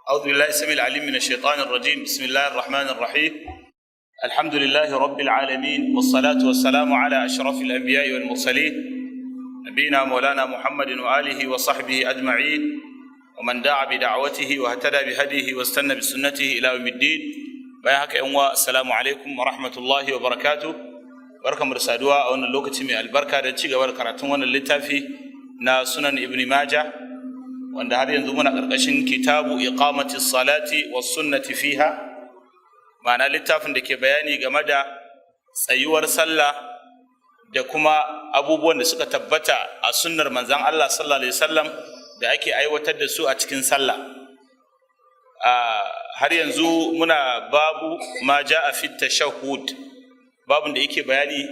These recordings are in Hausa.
أعوذ بالله السميع العليم من الشيطان الرجيم. بسم الله الرحمن الرحيم. الحمد لله رب العالمين، والصلاة والسلام على أشرف الأنبياء والمرسلين، نبينا مولانا محمد وآله وصحبه أجمعين، ومن دعا بدعوته واهتدى بهديه واستنى بسنته إلى يوم الدين. Bayan haka, yan uwa, assalamu alaikum wa rahmatullahi wa barakatuh. Barkamu da saduwa a wannan lokaci mai albarka da ci gaba da karatun wannan littafi na Sunan Ibn Majah, wanda har yanzu muna ƙarƙashin kitabu iqamati salati was sunnati fiha, ma'ana littafin da ke bayani game da tsayuwar sallah da kuma abubuwan da suka tabbata a sunnar Manzon Allah sallallahu alaihi wasallam da ake aiwatar da su a cikin sallah. Har yanzu muna babu ma ja'a fi tashahhud, babun da yake bayani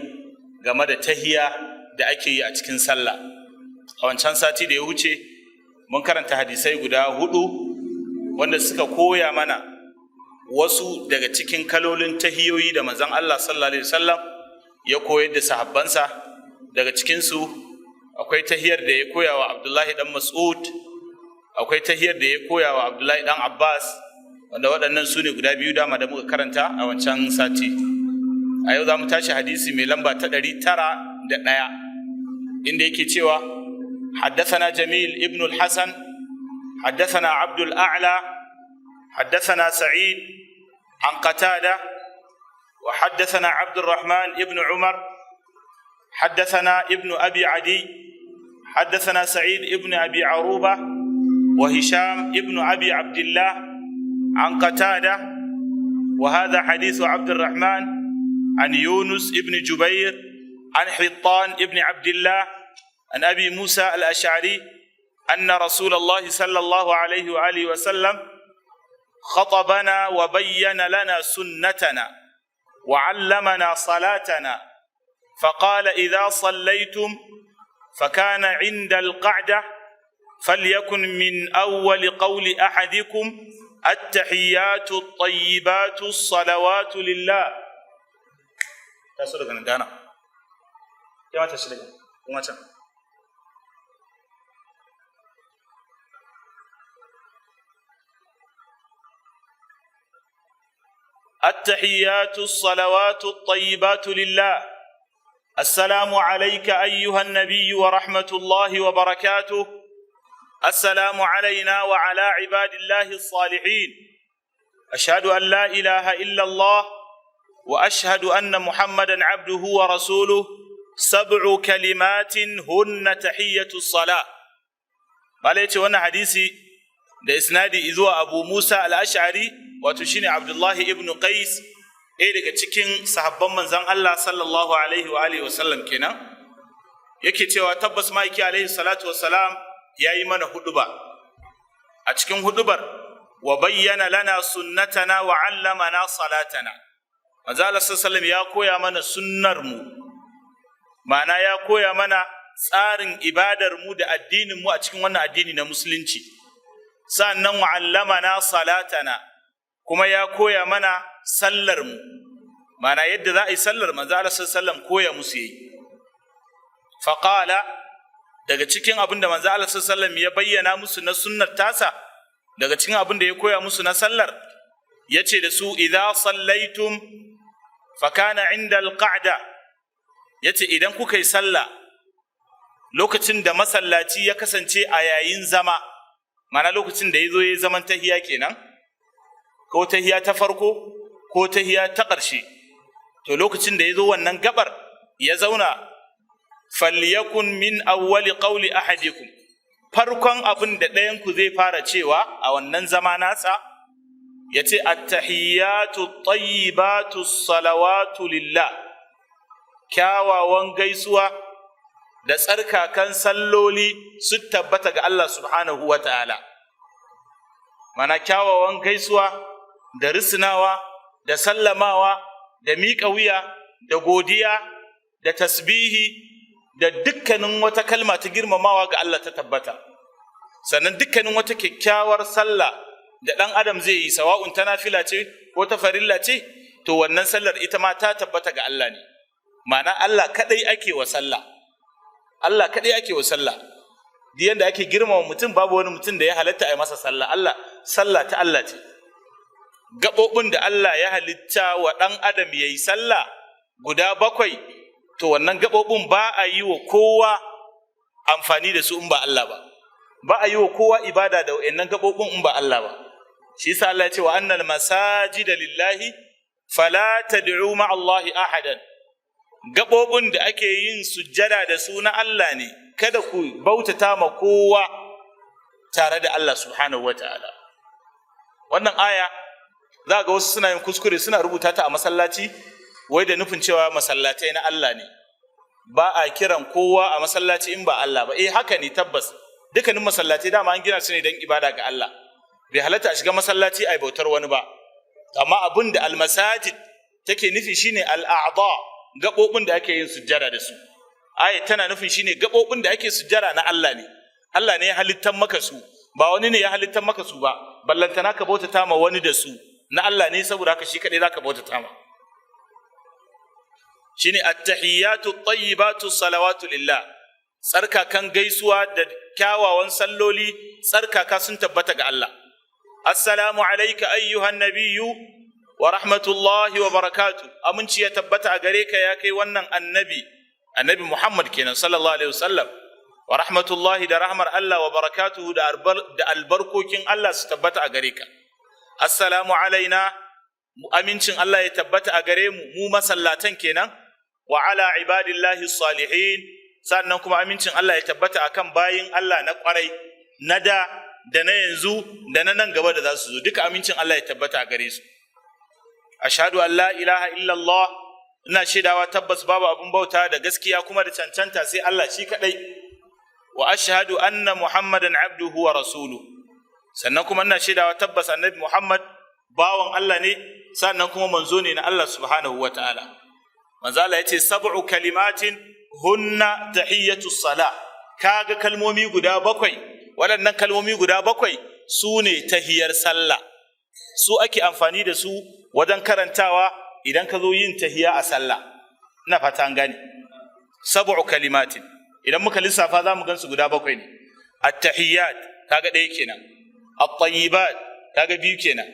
game da tahiya da ake yi a cikin sallah. A wancan sati da ya wuce mun karanta hadisai guda hudu wanda suka koya mana wasu daga cikin kalolin tahiyoyi da Manzon Allah sallallahu alaihi wasallam ya koyar da sahabbansa. Daga cikinsu akwai tahiyar da ya koya wa Abdullahi dan Mas'ud, akwai tahiyar da ya koya wa Abdullahi dan Abbas, wanda waɗannan su ne guda biyu dama da muka karanta a wancan sati. A yau za mu tashi hadisi mai lamba ta 901, inda yake cewa: حدثنا جميل ابن الحسن، حدثنا عبد الأعلى، حدثنا سعيد عن قتادة، وحدثنا عبد الرحمن ابن عمر، حدثنا ابن أبي عدي، حدثنا سعيد ابن أبي عروبة وهشام ابن أبي عبد الله عن قتادة، وهذا حديث عبد الرحمن، عن يونس ابن جبير، عن حطان ابن عبد الله، عن أبي موسى الأشعري أن رسول الله صلى الله عليه وآله وسلم خطبنا وبين لنا سنتنا وعلمنا صلاتنا، فقال: إذا صليتم فكان عند القعدة فليكن من أول قول أحدكم: التحيات الطيبات الصلوات لله. Taso daga nan dana. Ya mata shi daga kuma can. التحيات الصلوات الطيبات لله، السلام عليك ايها النبي ورحمه الله وبركاته، السلام علينا وعلى عباد الله الصالحين، اشهد ان لا اله الا الله واشهد ان محمدا عبده ورسوله، سبع كلمات هن تحيه الصلاه. Malai ce wannan hadisi da isnadi zuwa Abu Musa al-Ash'ari, wato shine Abdullahi ibn Qais, ɗaya daga cikin sahabban Manzon Allah sallallahu alaihi wa alihi wasallam kenan, yake cewa tabbas Ma'aiki alaihi salatu wassalam ya yi mana huduba. A cikin hudubar, wa bayyana lana sunnatana wa allamana salatana, Manzo Allah sallallahu ya koya mana sunnar mu, ma'ana ya koya mana tsarin ibadar mu da addinin mu a cikin wannan addini na Musulunci. Sannan wa allamana salatana, kuma ya koya mana sallar mu, ma'ana yadda za a yi sallar Manzo Allah sallallahu koya musu yayi. Faqala, daga cikin abin da Manzo Allah sallallahu ya bayyana musu na sunnar tasa, daga cikin abin da ya koya musu na sallar, yace da su: idza sallaitum fa kana inda alqa'da, yace idan kuka yi sallah, lokacin da masallaci ya kasance a yayin zama, mana lokacin da ya zo ya zaman tahiya kenan, ko tahiya ta farko ko tahiya ta ƙarshe, to lokacin da ya zo wannan gabar ya zauna, falyakun min awwali qawli ahadikum, farkon abin da ɗayan ku zai fara cewa a wannan zama nasa, ya ce: attahiyatu tayyibatu salawatu lillah, kyawawan gaisuwa da tsarkakan salloli su tabbata ga Allah subhanahu wa ta'ala. Mana kyawawan gaisuwa da risinawa da sallamawa da miƙa wuya da godiya da tasbihi da dukkanin wata kalma ta girmamawa ga Allah ta tabbata. Sannan dukkanin wata kyakkyawar sallah da ɗan adam zai yi, sawa'un ta nafila ce ko ta farilla ce, to wannan sallar ita ma ta tabbata ga Allah ne. Ma'ana Allah kaɗai ake wa sallah. Allah kaɗai ake wa sallah. Duk yanda ake girmama mutum, babu wani mutum da ya halatta a yi masa sallah. Allah, sallah ta Allah ce. Gaɓoɓin da Allah ya halitta wa ɗan adam ya yi sallah guda bakwai, to wannan gaɓoɓin ba a yi wa kowa amfani da su in ba Allah ba. Ba a yi wa kowa ibada da wa'annan gaɓoɓin in ba Allah ba. Shi yasa Allah ya ce: "Wa annal masajida lillahi fala tad'u ma Allahi ahadan." Gaɓoɓin da ake yin sujjada da su na Allah ne, kada ku bautata ma kowa tare da Allah subhanahu wataala. Wannan aya, za ga wasu suna yin kuskure, suna rubuta ta a masallaci, wai da nufin cewa masallatai na Allah ne, ba a kiran kowa a masallaci in ba Allah ba. Eh, haka ne, tabbas dukkanin masallatai dama an gina su ne don ibada ga Allah. Bai halatta a shiga masallaci a bautar wani ba. Amma abin da almasajid take nufi shine al'a'dha, gaɓoɓin da ake yin sujjada da su. Aya tana nufin shine gaɓoɓin da ake sujjada na Allah ne. Allah ne ya halittar maka su, ba wani ne ya halittar maka su ba, ballantana ka bautata ma wani da su. Na Allah ne, saboda haka shi kaɗai zaka bautata ma. Shine at-tahiyyatu at-tayyibatu salawatu lillah, tsarkakan gaisuwa da kyawawan salloli tsarkaka sun tabbata ga Allah. Assalamu alayka ayyuhan nabiyyu wa rahmatullahi wa barakatuh. Aminci ya tabbata a gare ka, ya kai wannan annabi, Annabi Muhammad kenan, sallallahu alaihi wasallam. Wa rahmatullahi, da rahmar Allah, wa barakatuhu, da albarkokin Allah su tabbata a gare ka. Assalamu alaina, amincin Allah ya tabbata a gare mu, mu masallatan kenan, wa ala ibadillahi salihin, sannan kuma amincin Allah ya tabbata akan bayin Allah na kwarai, na da da na yanzu da na nan gaba da za su zo, duka amincin Allah ya tabbata a gare su. Ashhadu an la ilaha illallah, ina shaidawa tabbas babu abun bauta da gaskiya kuma da cancanta sai Allah shi kadai. Wa ashhadu anna Muhammadan abduhu wa rasuluhu, sannan kuma ina shaidawa tabbas Annabi Muhammad bawan Allah ne, sannan kuma manzo ne na Allah subhanahu wa ta'ala. Manzo Allah yace: "Sab'u kalimatin hunna tahiyyatu sala." Kaga kalmomi guda bakwai, waɗannan kalmomi guda bakwai su ne tahiyar sallah. Su ake amfani da su wajen karantawa idan ka zo yin tahiya a sallah. Ina fata an gane. Sab'u kalimatin, idan muka lissafa za mu gansu guda bakwai ne. At-tahiyyat, kaga ɗaya kenan. At-tayyibat, kaga biyu kenan.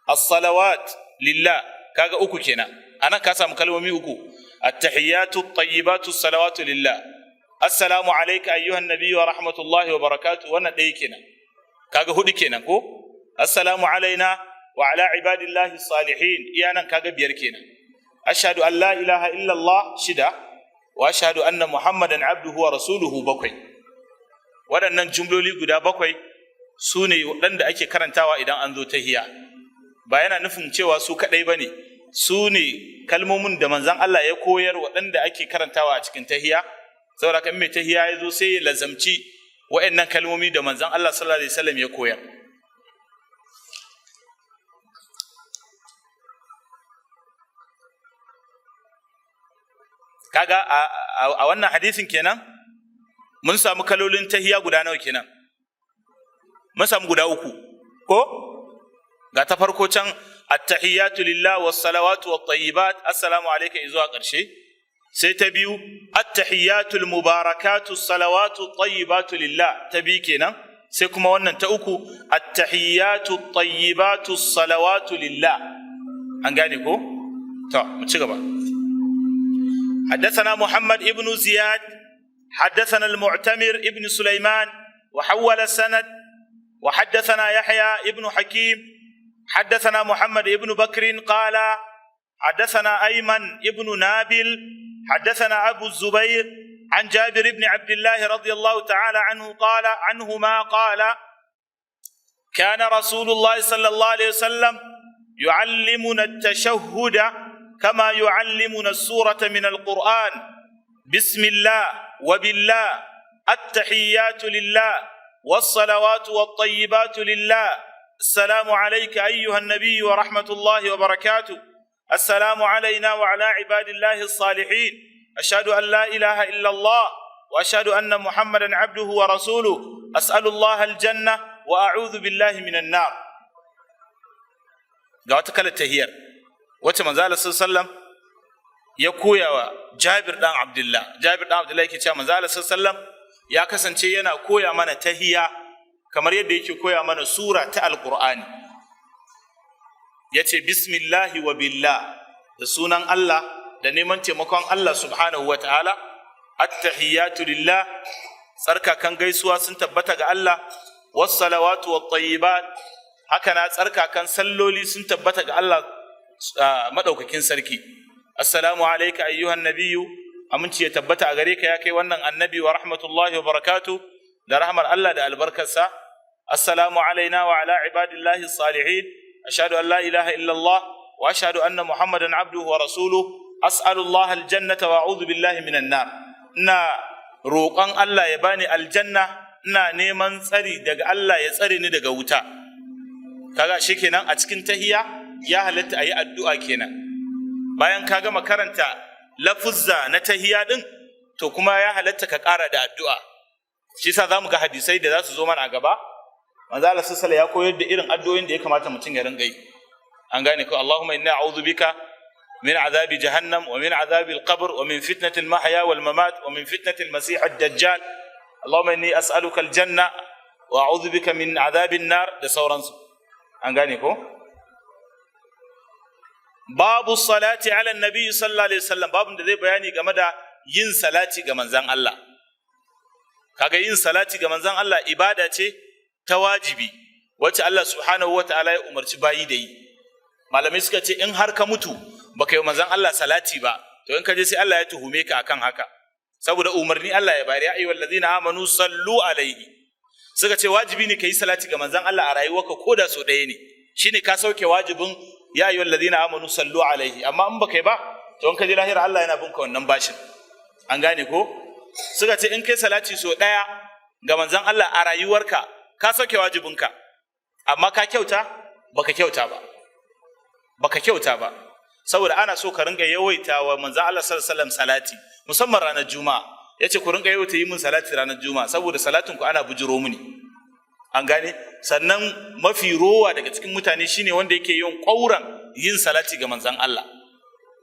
As-salawat lillah, kaga uku kenan. Anan ka samu kalmomi uku: at-tahiyyatu, at-tayyibatu, as-salawatu lillah. Assalamu alayka ayyuhan nabiyyu wa rahmatullahi wa barakatuh, wannan ɗaya kenan, kaga hudu kenan ko? Assalamu alaina wa ala ibadillahi salihin, iya nan kaga biyar kenan. Ashhadu an la ilaha illallah, shida. Wa ashhadu anna Muhammadan abduhu wa rasuluhu, bakwai. Waɗannan jumloli guda bakwai su ne waɗanda ake karantawa idan an zo tahiya. Ba yana nufin cewa su kaɗai ba ne, su ne kalmomin da Manzon Allah ya koyar waɗanda ake karantawa a cikin tahiya. Saboda kan mai tahiya ya zo, sai ya lazamci waɗannan kalmomi da Manzon Allah sallallahu alaihi wasallam ya koyar. Kaga a wannan hadisin kenan mun samu kalolin tahiya guda nawa kenan? Mun samu guda uku ko? Ga ta farko can: attahiyatu lillah was salawatu wat tayyibat, assalamu alayka, zuwa ƙarshe. Sai ta biyu: attahiyatu mubarakatu salawatu tayyibatu lillah, ta biyu kenan. Sai kuma wannan ta uku: attahiyatu tayyibatu salawatu lillah. An gane ko? To, mu ci gaba. حدثنا محمد ابن زياد، حدثنا المعتمر ابن سليمان، وحول السند، وحدثنا يحيى ابن حكيم، حدثنا محمد ابن بكر، قال حدثنا ايمن ابن نابل، حدثنا ابو الزبير عن جابر بن عبد الله رضي الله تعالى عنه قال عنهما قال: كان رسول الله صلى الله عليه وسلم يعلمنا التشهد كما يعلمنا السورة من القرآن: بسم الله وبالله، التحيات لله، والصلوات والطيبات لله، السلام عليك أيها النبي ورحمة الله وبركاته، السلام علينا وعلى عباد الله الصالحين، أشهد أن لا إله إلا الله وأشهد أن محمدا عبده ورسوله، أسأل الله الجنة وأعوذ بالله من النار. Ga wata kalar tahiyar wacce Manzo Allah sallam ya koya wa Jabir dan Abdullah. Jabir dan Abdullah yake cewa Manzo Allah sallam Ya kasance yana koya mana tahiya kamar yadda yake koya mana sura ta Alqur'ani. Yace: "Bismillahi wa billah", da sunan Allah da neman taimakon Allah subhanahu wa ta'ala. "Attahiyatu lillah", tsarkakan gaisuwa sun tabbata ga Allah. "Wassalawatu wat-tayyibat", haka na tsarkakan salloli sun tabbata ga Allah madaukakin sarki. "Assalamu alayka ayyuhan nabiyyu", aminci ya tabbata a gare ka, ya kai wannan annabi, "wa rahmatullahi wa barakatuh", da rahmar Allah da albarkarsa. "Assalamu alaina wa ala ibadillahi salihin. Ashhadu an la ilaha illallah wa ashhadu anna Muhammadan abduhu wa rasuluhu. As'alullah aljannata wa a'udhu billahi minan nar", ina roƙon Allah ya bani aljanna, ina neman tsari daga Allah ya tsare ni daga wuta. Kaga shikenan, a cikin tahiya ya halatta a yi addu'a kenan. Bayan ka gama karanta lafuzza na tahiya din, to kuma ya halatta ka ƙara da addu'a. Shi yasa zamu ga hadisai da za su zo mana a gaba, manzo Allah sallallahu ya koyar da irin addu'o'in da ya kamata mutum ya ringa yi. An gane ko? "Allahumma inni a'udhu bika min azabi jahannam wa min azabi al-qabr wa min fitnati al-mahya wal mamat wa min fitnati al-masih ad-dajjal. Allahumma inni as'aluka al-janna wa a'udhu bika min azabi an-nar", da sauransu. An gane ko? Babu salati ala nabi sallallahu alaihi wasallam, babun da zai bayani game da yin salati ga manzon Allah. Kaga yin salati ga manzon Allah ibada ce ta wajibi wacce Allah subhanahu wataala ya umarci bayi da yi. Malamai suka ce in har ka mutu baka yi manzon Allah salati ba, to in ka je sai Allah ya tuhume ka akan haka, saboda umarni Allah ya bayar: "Ya ayyuhal ladina amanu sallu alaihi". Suka ce wajibi ne ka yi salati ga manzon Allah a rayuwarka ko da sau ɗaya ne, shine ka sauke wajibin "ya ayyuhal ladina amanu sallu alaihi". Amma in baka yi ba, to in ka je lahira Allah yana binka wannan bashin. An gane ko? Suka ce in kai salati sau ɗaya ga manzon Allah a rayuwarka, ka sauke wajibinka, amma ka kyauta? Baka kyauta ba, baka kyauta ba. Saboda ana so ka ringa yawaita wa manzon Allah sallallahu alaihi wasallam salati, musamman ranar Juma'a. Yace ku ringa yawaita yi min salati ranar Juma'a, saboda salatin ku ana bujiro mini. An gane? Sannan mafi rowa daga cikin mutane shine wanda yake yin ƙwauran yin salati ga manzon Allah.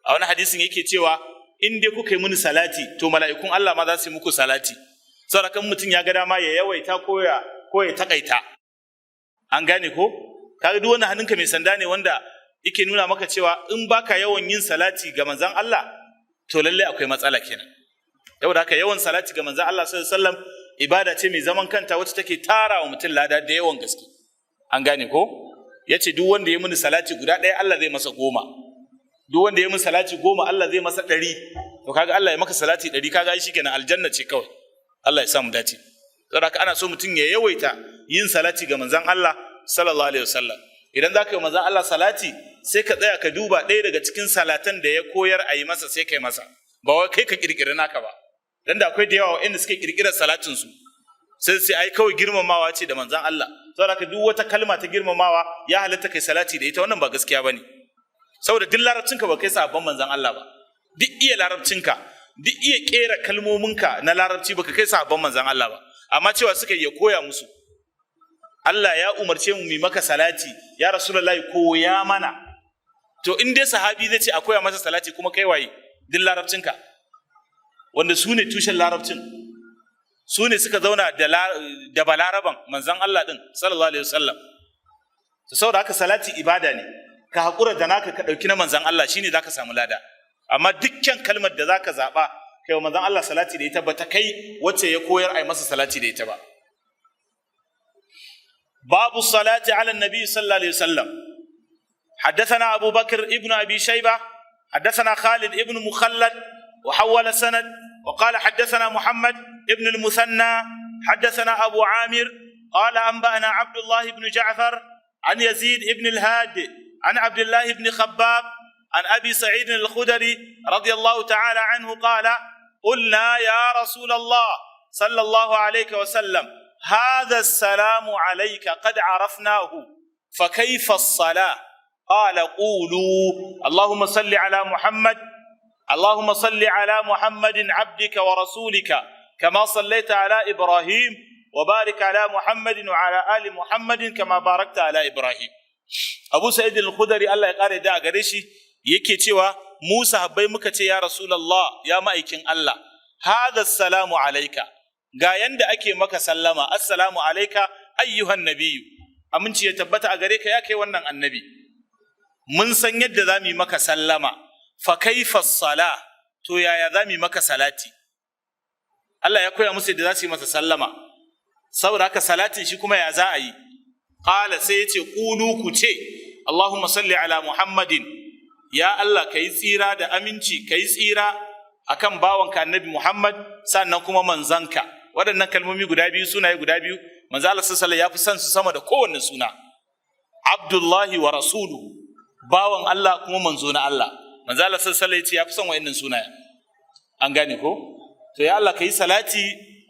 A wani hadisin yake cewa in dai kuka yi mini salati, to mala'ikun Allah ma za su yi muku salati. Saboda kan mutum ya ga dama ya yawaita ko ya takaita. An gane ko? Kaga duk wannan hannunka mai sanda ne wanda yake nuna maka cewa in baka yawan yin salati ga manzon Allah, to lalle akwai matsala kenan. Yau da haka yawan salati ga manzon Allah sallallahu alaihi wasallam ibada ce mai zaman kanta wacce take tara wa mutum lada da yawan gaske. An gane ko? Yace duk wanda ya mini salati guda ɗaya, Allah zai masa 10. Duk wanda ya mini salati 10, Allah zai masa 100. To kaga Allah ya maka salati 100, kaga shi kenan, aljanna ce kawai. Allah ya sa mu dace. Saboda haka ana so mutum ya yawaita yin salati ga manzon Allah sallallahu alaihi wasallam. Idan za ka yi manzon Allah salati, sai ka tsaya ka duba ɗaya daga cikin salatan da ya koyar a yi masa, sai kai masa, ba wai kai ka kirkiri naka ba. Dan da akwai da yawa waɗanda suke kirkirar salatin su, sai ai kawai girmamawa ce da manzon Allah, saboda haka duk wata kalma ta girmamawa ya halatta kai salati da ita. Wannan ba gaskiya bane, saboda duk larabcinka ba kai sahabban manzon Allah ba. Duk iya larabcinka, duk iya kera kalmominka na larabci, baka kai sahabban manzon Allah ba. Amma cewa suka yi ya koya musu. "Allah ya umarce mu mu maka salati, ya Rasulullahi, koya mana." To in dai sahabi zai ce a koya masa salati, kuma kai waye duk larabcinka? Wanda su ne tushen larabcin, su ne suka zauna da balaraban manzon Allah din sallallahu alaihi wasallam. To saboda haka salati ibada ne, ka haƙura da naka ka ɗauki na manzon Allah, shine zaka samu lada. Amma dukkan kalmar da zaka zaɓa kai wa manzon Allah salati da ita, ba ta kai wacce ya koyar a yi masa salati da ita ba. Babu salati ala nabi sallallahu alaihi wasallam. حدثنا أبو بكر ابن أبي شيبة، حدثنا خالد ابن مخلد، وحول السند وقال: حدثنا محمد ابن المثنى، حدثنا أبو عامر، قال أنبأنا عبد الله بن جعفر، عن يزيد بن الهاد، عن عبد الله بن خباب، عن أبي سعيد الخدري رضي الله تعالى عنه قال: قلنا يا رسول الله صلى الله عليه وسلم، هذا السلام عليك قد عرفناه، فكيف الصلاة؟ قال: قولوا اللهم صل على محمد، اللهم صل على محمد عبدك ورسولك كما صليت على ابراهيم، وبارك على محمد وعلى ال محمد كما باركت على ابراهيم. Abu Sa'id al-Khudri, Allah ya kare da a gare shi, yake cewa mu sahabbai muka ce: "Ya Rasulullah, ya ma'aikin Allah, hadha salamu alayka, Ga yanda ake maka sallama, assalamu alayka ayyuhan nabiyyu, aminci ya tabbata a gare ka ya kai wannan annabi. Mun san yadda za mu yi maka sallama, fa kaifa sala, to yaya za mu yi maka salati? Allah ya koya musu yadda za su yi masa sallama, saboda haka salatin shi kuma ya za a yi? Qala, sai yace, qulu, ku ce, Allahumma salli ala Muhammadin, ya Allah kai tsira da aminci, kai tsira akan bawanka annabi Muhammad, sannan kuma manzanka. Waɗannan kalmomi guda biyu, sunaye guda biyu, manzo Allah sallallahu alaihi ya fi son su sama da kowanne suna: Abdullahi wa rasuluhu, bawan Allah kuma manzo na Allah. Manzo Allah sallallahu alaihi ya fi son wa'annan sunaye, an gane ko? To ya Allah, kai salati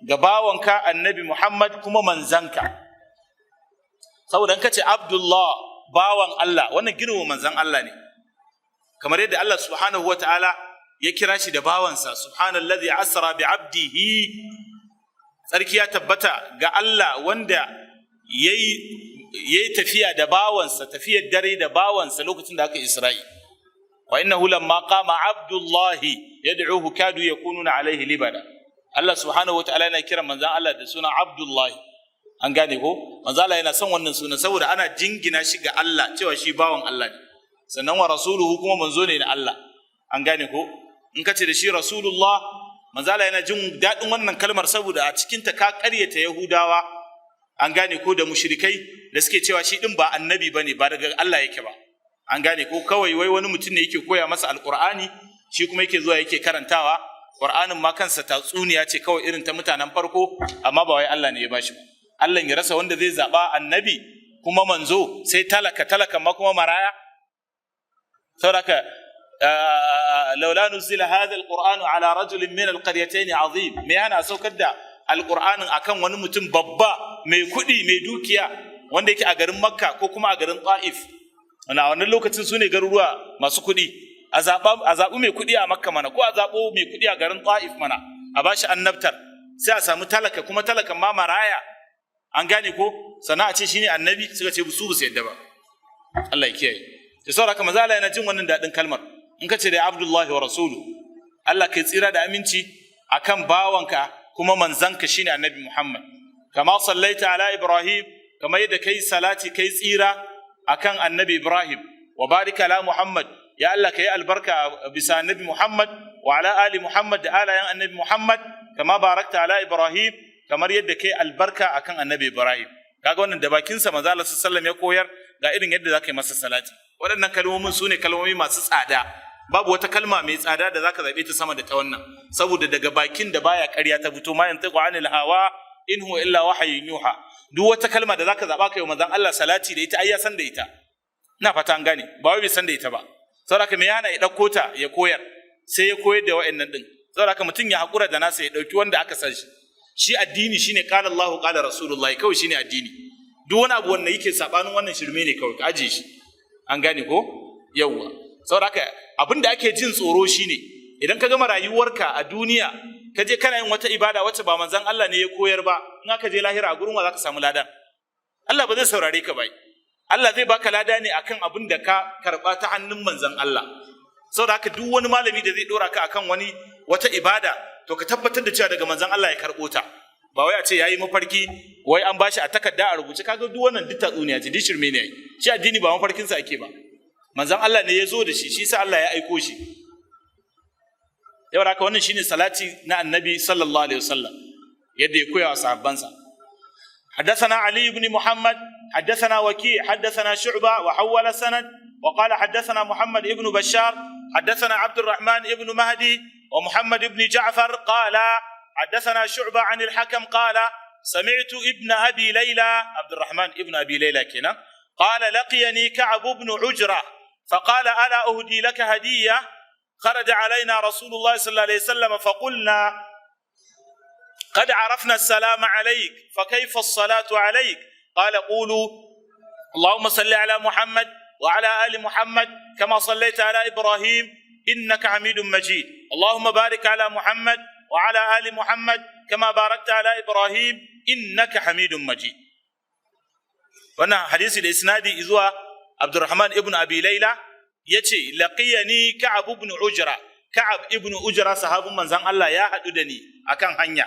ga bawanka annabi Muhammad kuma manzanka. Saboda in kace Abdullah, bawan Allah, wannan girmama manzan Allah ne, kamar yadda Allah subhanahu wataala ya kira shi da bawansa: subhanallazi asra bi abdihi, tsarki ya tabbata ga Allah wanda yayi tafiya da bawansa, tafiyar dare da bawansa lokacin da aka Isra'i. Wa innahu lamma qama abdullahi yad'uhu kadu yakununa alaihi libada. Allah subhanahu wataala yana kiran manzan Allah da suna Abdullahi, an gane ko? Manzan Allah yana son wannan sunan saboda ana jingina shi ga Allah cewa shi bawan Allah ne, sannan wa rasuluhu, kuma manzo ne na Allah, an gane ko? In ka ce da shi rasulullah, manzan Allah yana jin daɗin wannan kalmar saboda a cikin ta ka ƙaryata Yahudawa, an gane ko, da mushrikai da suke cewa shi din ba annabi bane, ba daga Allah yake ba, an gane ko? Kawai wai wani mutum ne yake koya masa alqur'ani, shi kuma yake zuwa yake karantawa. Qur'anin ma kansa tatsuniya ce kawai irin ta mutanen farko, amma ba wai Allah ne ya bashi ba. Allah ya rasa wanda zai zaba annabi kuma manzo sai talaka, talaka ma kuma maraya. Saboda laula nuzila hadha alqur'anu ala rajulin min alqaryatayn azim, me yana saukar da alqur'anin akan wani mutum babba mai kuɗi, mai dukiya, wanda yake a garin Makka ko kuma a garin Ta'if? Na wannan lokacin su ne garuruwa masu kuɗi. A zaɓi mai kuɗi a Makka mana, ko a zaɓo mai kuɗi a garin Ta'if mana, a bashi annabtar. Sai a samu talaka, kuma talakan ma maraya, an gane ko, sannan a ce shine annabi? Suka ce su su yadda ba. Allah ya kiyaye. Da saboda haka manzo Allah yana jin wannan daɗin kalmar in ka ce da Abdullahi wa rasulu. Allah, kai tsira da aminci akan bawanka kuma manzanka, shine annabi Muhammad. Kama sallaita ala Ibrahim, kamar yadda kai salati, kai tsira akan annabi Ibrahim. Wa barik ala Muhammad, ya Allah, kai albarka bisa annabi Muhammad, wa ala ali Muhammad, da alayan annabi Muhammad, kama barakta ala Ibrahim, kamar yadda kai albarka akan annabi Ibrahim. Kaga wannan da bakinsa manzo Allah sallallahu ya koyar ga irin yadda zaka yi masa salati. Waɗannan kalmomin su ne kalmomi masu tsada. Babu wata kalma mai tsada da zaka zabe ta sama da ta wannan, saboda daga bakin da baya ƙarya ta fito: ma yantiqu anil hawa in huwa illa wahyun yuha. Duk wata kalma da zaka zaba kai manzon Allah salati da ita, ai ya san da ita. Ina fata an gane, ba wai bai san da ita ba. Saboda haka me ya hana ya ɗauko ta ya koyar? Sai ya koyar da wa'annan din. Saboda haka mutum ya haƙura da nasa, ya ɗauki wanda aka san shi. Shi addini shine qala Allahu qala Rasulullahi, kawai shine addini. Duk wani abu wanda yake sabanin wannan shirme ne, kawai ka aje shi, an gane ko? Yawwa. Saboda haka abin da ake jin tsoro shine idan ka gama rayuwarka a duniya, ka je kana yin wata ibada wacce ba manzon Allah ne ya koyar ba, in aka je lahira, a gurin wa zaka samu ladan? Allah ba zai saurare ka ba. Allah zai baka lada ne akan abin da ka karba ta hannun manzon Allah. Saboda haka duk wani malami da zai dora ka akan wani wata ibada, to ka tabbatar da cewa daga manzon Allah ya karbo ta, ba wai a ce yayi mafarki, wai an bashi a takarda a rubuce. Kaga duk wannan duk tatsuniya ce, duk shirme ne. Shi addini ba mafarkin sa ake ba, manzon Allah ne ya zo da shi, shi sa Allah ya aiko shi. Yau haka wannan shine salati na annabi sallallahu alaihi wasallam yadda ya koya wa sahabbansa. حدثنا علي بن محمد، حدثنا وكيع، حدثنا شعبة، وحول السند وقال: حدثنا محمد بن بشار، حدثنا عبد الرحمن بن مهدي ومحمد بن جعفر، قال: حدثنا شعبة عن الحكم، قال: سمعت ابن أبي ليلى، عبد الرحمن ابن أبي ليلى كنا، قال: لقيني كعب بن عجرة فقال: ألا أهدي لك هدية؟ خرج علينا رسول الله صلى الله عليه وسلم فقلنا: قد عرفنا السلام عليك، فكيف الصلاة عليك؟ قال: قولوا: اللهم صل على محمد وعلى آل محمد كما صليت على إبراهيم إنك حميد مجيد، اللهم بارك على محمد وعلى آل محمد كما باركت على إبراهيم إنك حميد مجيد. Wannan hadisi da isnadi zuwa Abdurrahman ibn Abi Layla, yace: laqiyani Ka'ab ibn Ujra, Ka'ab ibn Ujra, sahabin manzon Allah, ya haɗu da ni akan hanya.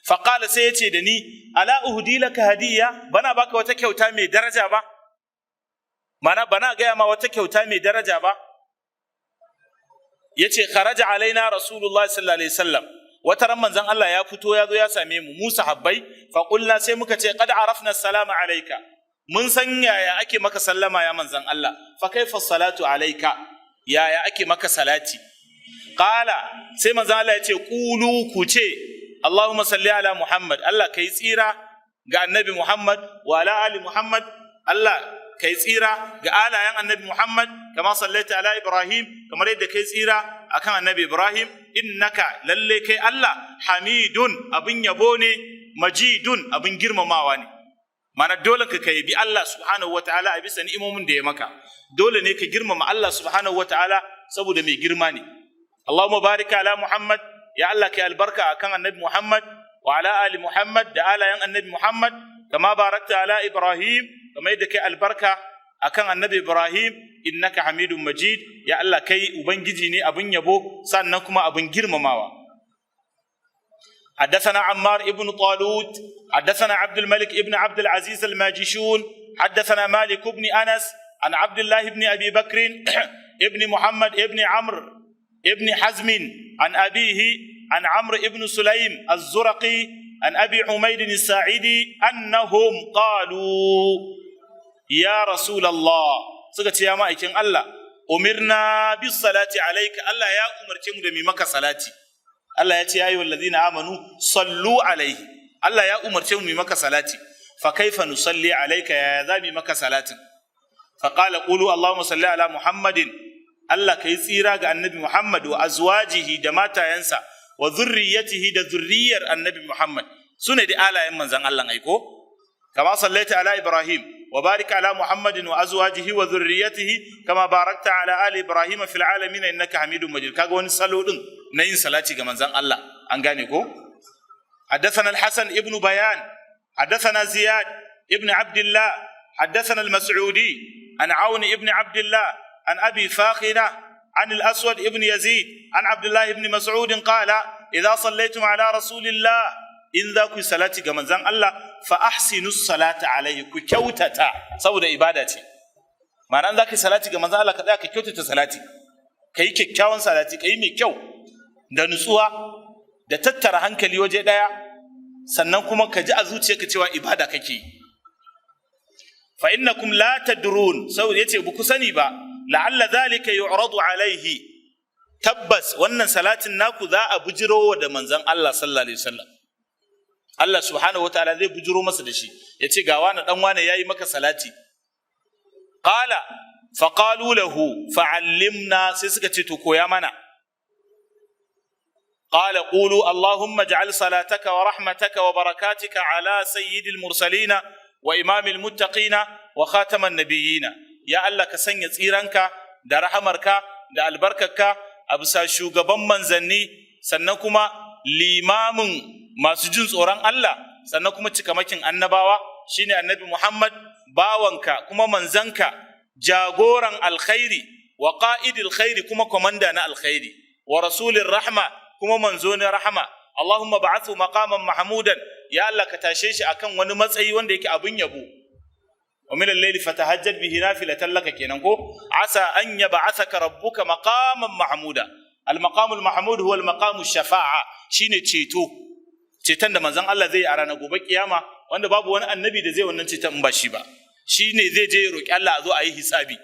Faqala, sai yace da ni: "Ala uhdi laka hadiya? Bana baka wata kyauta mai daraja ba mana? Bana gaya ma wata kyauta mai daraja ba?" Yace: "Kharaja alaina Rasulullah sallallahu alaihi wasallam." Wata ran manzon Allah ya fito, ya zo ya same mu, mu sahabbai. Fa qulna, sai muka ce: "Qad arafna salama alayka, mun san yaya ake maka sallama, ya manzon Allah. Fa kaifa salatu alayka? Yaya ake maka salati?" Qala, sai manzon Allah ya ce: "Qulu, ku ce: Allahumma salli ala Muhammad, Allah kai tsira ga Annabi Muhammad, wa ala ali Muhammad, Allah kai tsira ga alayen Annabi Muhammad, kama sallaita ala Ibrahim, kamar yadda kai tsira akan Annabi Ibrahim, innaka, lalle kai Allah, hamidun, abin yabo ne, majidun, abin girmamawa ne." Mana dole ka kai bi Allah subhanahu wataala a bisa ni'imomin da ya maka. Dole ne ka girmama Allah subhanahu wataala saboda mai girma ne. "Allahumma barik ala Muhammad, ya Allah kai albarka akan Annabi Muhammad, wa ala ali Muhammad, da alayen Annabi Muhammad, kama barakta ala Ibrahim, kamar yadda kai albarka akan Annabi Ibrahim, innaka Hamidun Majid. Ya Allah, kai ubangiji ne abin yabo, sannan kuma abin girmamawa." حدثنا عمار ابن طالوت، حدثنا عبد الملك ابن عبد العزيز الماجشون، حدثنا مالك بن انس عن عبد الله بن ابي بكر ابن محمد ابن عمرو ابن حزم، عن ابيه، عن عمرو ابن سليم الزرقي، عن ابي حميد الساعدي، انهم قالوا: يا رسول الله، suka ce: "Ya ma'aikin Allah, umirna bis salati alayka, Allah ya umarce mu da mu maka salati. Allah ya ce: ya ayyuhal ladina amanu sallu alaihi. Allah ya umarce mu mu maka salati. Fa kaifa nusalli alayka? Ya za mu maka salatin?" Fa qala: "Qulu: Allahumma salli ala Muhammadin, Allah kai tsira ga Annabi Muhammad, wa azwajihi, da matayensa, wa zurriyatihi, da zurriyar Annabi Muhammad." Sune da alayen manzon Allah aiko. "Kama sallaita ala Ibrahim, wa barik ala Muhammadin wa azwajihi wa zurriyatihi, kama barakta ala ali Ibrahim fil alamin, innaka Hamidum Majid." Kaga wani salo din na yin salati ga manzon Allah, an gane ko? حدثنا الحسن ابن بيان، حدثنا زياد ابن عبد الله، حدثنا المسعودي عن عون ابن عبد الله، عن ابي فاخره، عن الاسود ابن يزيد، عن عبد الله بن مسعود قال: اذا صليتم على رسول الله، in za ku yi salati ga manzon Allah, fa ahsinu salata alaihi, ku kyautata, saboda ibada ce. Ma'ana, za ka yi salati ga manzon Allah, ka tsaya ka kyautata salati, ka yi kyakkyawan salati, ka yi mai kyau da nutsuwa da tattara hankali waje ɗaya, sannan kuma ka ji a zuciyarka cewa ibada kake yi. "Fa innakum la tadrun," saboda yace ba ku sani ba, "la'alla dhalika yu'radu alaihi," tabbas wannan salatin naku za a bujiro da manzon Allah sallallahu alaihi wasallam. Allah subhanahu wataala zai bujiro masa da shi, yace: "Ga wani dan wani yayi maka salati." Qala: faqalu lahu: "Fa'allimna." Sai suka ce: "To koya mana." Qala: "Qulu: Allahumma ij'al salataka wa rahmataka wa barakatika ala sayyidil mursalina wa imamil muttaqina wa khataman nabiyina." Ya Allah, ka sanya tsiranka da rahamarka da albarkarka a bisa shugaban manzanni, sannan kuma limamin masu jin tsoron Allah, sannan kuma cikamakin annabawa, shine Annabi Muhammad, bawanka kuma manzanka, jagoran alkhairi, wa qa'idil khairi, kuma komanda na alkhairi, wa rasulir rahma, kuma manzo na rahama. Allahumma ba'athu maqaman mahmudan, ya Allah, ka tashe shi akan wani matsayi wanda yake abin yabo. Wa min al-layli fatahajjad bihi nafilatan laka, kenan ko? Asa an yab'athaka rabbuka maqaman mahmuda. Al-maqam al-mahmud huwa al-maqam ash-shafa'a, shine ceto, ceton da manzon Allah zai yi a ranar gobe kiyama, wanda babu wani annabi da zai wannan ceton in ba shi ba. Shine zai je ya roki Allah a zo a yi hisabi.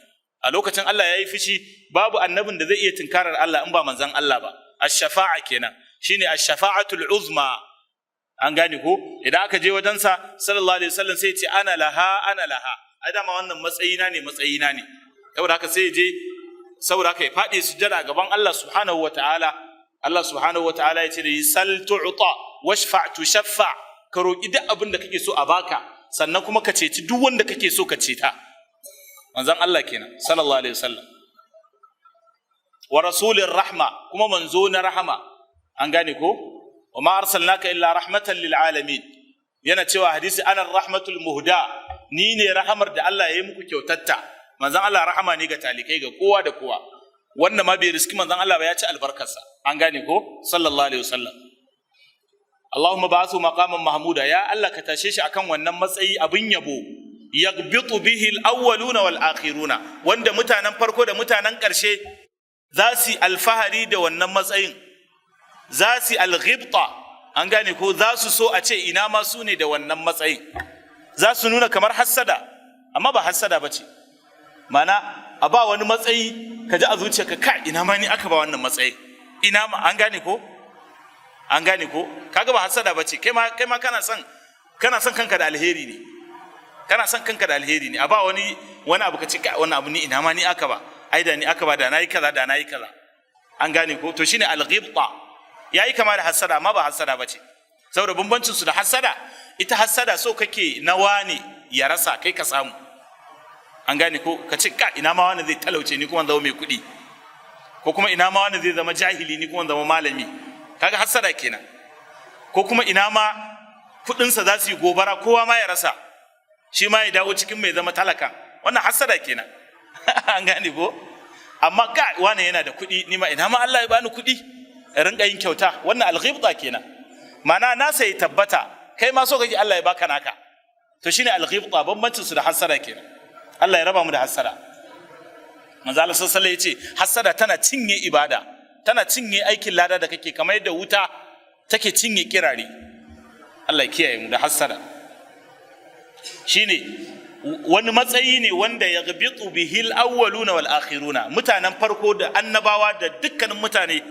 A lokacin Allah ya yi fushi, babu annabin da zai iya tunkarar Allah in ba manzon Allah ba. Ash-shafa'a kenan, shine ash-shafa'atul uzma, an gane ko? Idan aka je wajensa sallallahu alaihi wasallam, sai ya ce: "Ana laha, ana laha, ai dama wannan matsayina ne, matsayina ne." Saboda haka sai ya je, saboda haka ya faɗi sujjada gaban Allah subhanahu wataala. Allah subhanahu wataala ya ce da "Sal tu'ta, washfa tushaffa", ka roki duk abin da kake so a baka, sannan kuma ka ceci duk wanda kake so ka ceta. Manzon Allah kenan sallallahu alaihi wasallam. Wa rasulir rahma, kuma manzo na rahama, an gane ko? Wa ma arsalnaka illa rahmatan lil alamin. Yana cewa hadisi: "Ana rahmatul muhda", ni ne rahamar da Allah ya yi muku kyautatta. Manzon Allah rahama ne ga talikai, ga kowa da kowa. Wanda ma bai riski manzon Allah ba ya ci albarkarsa, an gane ko? Sallallahu alaihi wasallam. Allahumma ba'athu maqaman mahmuda, ya Allah ka tashe shi akan wannan matsayi abin yabo, yaghbitu bihi al-awwaluna wal akhiruna, wanda mutanen farko da mutanen ƙarshe za su alfahari da wannan matsayin, za su alghibta, an gane ko, za su so a ce ina ma su ne da wannan matsayin. Za su nuna kamar hassada, amma ba hassada ba ce. Mana a ba wani matsayi, ka ji a zuciyarka, ka ina ma ni aka ba wannan matsayi, ina ma, an gane ko, an gane ko. Kaga ba hassada ba ce. Kai ma kana son kanka da alheri ne, kana son kanka da alheri ne. A ba wani wani abu, ka ce ka wannan abu ni ina ma ni aka ba, ai da ni aka ba da nayi kaza, da nayi kaza, an gane ko. To shine alghibta. Yayi kama da hassada, amma ba hassada ba ce, saboda bambancin su da hassada, ita hassada so kake na wane ya rasa, kai ka samu, an gane ko. Ka ce ka ina ma wani zai talauce, ni kuma zama mai kuɗi, ko kuma ina ma wani zai zama jahili, ni kuma zama malami. Kaga hassada kenan. Ko kuma ina ma kuɗinsa za su yi gobara, kowa ma ya rasa, shi ma ya dawo cikin mai zama talaka. Wannan hassada kenan, an gane ko. Amma ga wane yana da kuɗi, ni ma ina ma Allah ya bani kuɗi in rinka yin kyauta, wannan alghibta kenan. Ma'ana nasa ya tabbata, kai ma so kake Allah ya baka naka. To shine alghibta, bambancin su da hassada kenan. Allah ya raba mu da hassada. Manzo Allah sallallahu alaihi wasallam yace hassada tana cinye ibada, tana cinye aikin lada da kake, kamar yadda wuta take cinye kirare. Allah ya kiyaye mu da hassada. Shine wani matsayi ne wanda yaghbitu bihil awwaluna wal akhiruna, mutanen farko da annabawa da dukkanin mutane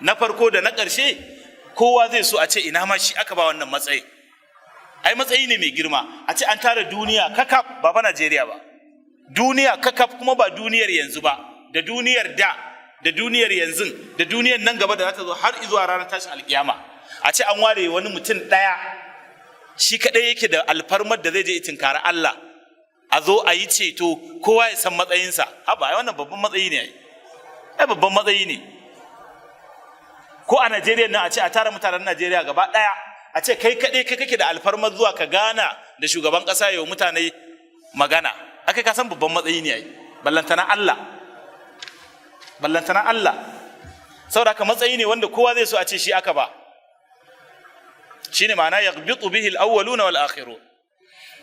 na farko da na ƙarshe, kowa zai so a ce ina ma shi aka ba wannan matsayi. Ai matsayi ne mai girma a ce an tara duniya kakaf, ba fa Najeriya ba, duniya kakaf, kuma ba duniyar yanzu ba, da duniyar da, da duniyar yanzu, da duniyar nan gaba da za ta zo har zuwa ranar tashin alkiyama, a ce an ware wani mutum ɗaya, shi kaɗai yake da alfarmar da zai je tinkari Allah, a zo a yi ceto, kowa ya san matsayinsa. Haba, ai wannan babban matsayi ne, ai ai babban matsayi ne. Ko a Najeriya nan a ce a tara mutanen Najeriya gaba ɗaya, a ce kai kaɗai kai kake da alfarmar zuwa ka gana da shugaban ƙasa, yau mutane magana akai, ka san babban matsayi ne ai. Ballantana Allah, ballantana Allah. Saboda haka matsayi ne wanda kowa zai so a ce shi aka ba. Shine ma'ana yaghbitu bihi al-awwaluna wal akhirun.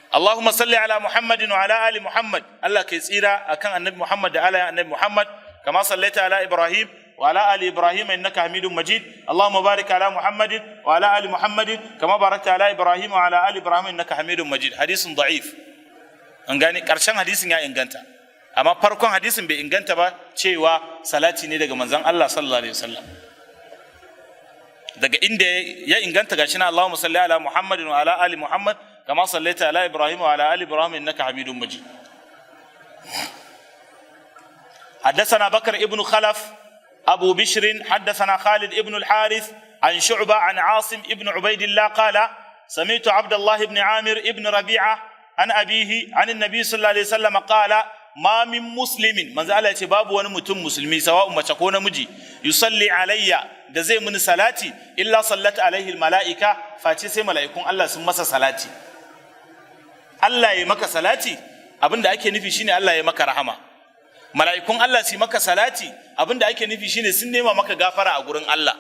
اللهم صل على محمد وعلى آل محمد، الله كي tsira akan annabi Muhammad da alayen annabi Muhammad، كما صليت على إبراهيم وعلى آل إبراهيم إنك حميد مجيد. اللهم بارك على محمد وعلى آل محمد كما باركت على إبراهيم وعلى آل إبراهيم إنك حميد مجيد. حديث ضعيف. An gane, karshen hadisin ya inganta, amma farkon hadisin bai inganta ba, cewa salati ne daga manzon Allah sallallahu alaihi wasallam. Daga inda ya inganta gashi na اللهم صل على محمد وعلى آل محمد كما صليت على إبراهيم وعلى آل إبراهيم إنك حميد مجيد. حدثنا بكر ابن خلف أبو بشر، حدثنا خالد ابن الحارث عن شعبة عن عاصم ابن عبيد الله قال: سمعت عبد الله بن عامر ابن ربيعة عن أبيه عن النبي صلى الله عليه وسلم قال: ما من مسلم، manzo Allah ya ce babu wani mutum musulmi, sawa'un mace ko namiji، يصلي علي، da zai muni salati، إلا صلت عليه الملائكة، face sai mala'ikun Allah sun masa salati. Allah ya maka salati, abinda ake nufi shine Allah ya maka rahama. Mala'ikun Allah su maka salati, abinda ake nufi shine sun nema maka gafara a gurin Allah.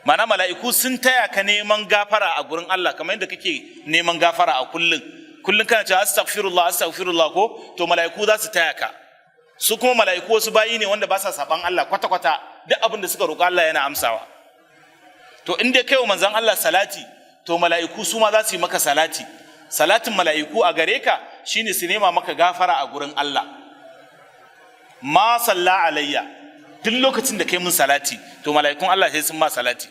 Mana mala'iku sun taya ka neman gafara a gurin Allah, kamar yadda kake neman gafara a kullun kullun, kana cewa astaghfirullah, astaghfirullah, ko? To mala'iku za su taya ka. Su kuma mala'iku wasu bayi ne wanda ba sa saban Allah kwata kwata, duk abin da suka roƙa Allah yana amsawa. To in dai kai wa manzon Allah salati, to mala'iku su ma za su yi maka salati. Salatin mala'iku a gare ka shine su nema maka gafara a gurin Allah. ما صلى علي، duk lokacin da kai mun salati, to mala'ikun Allah sai sun ma salati.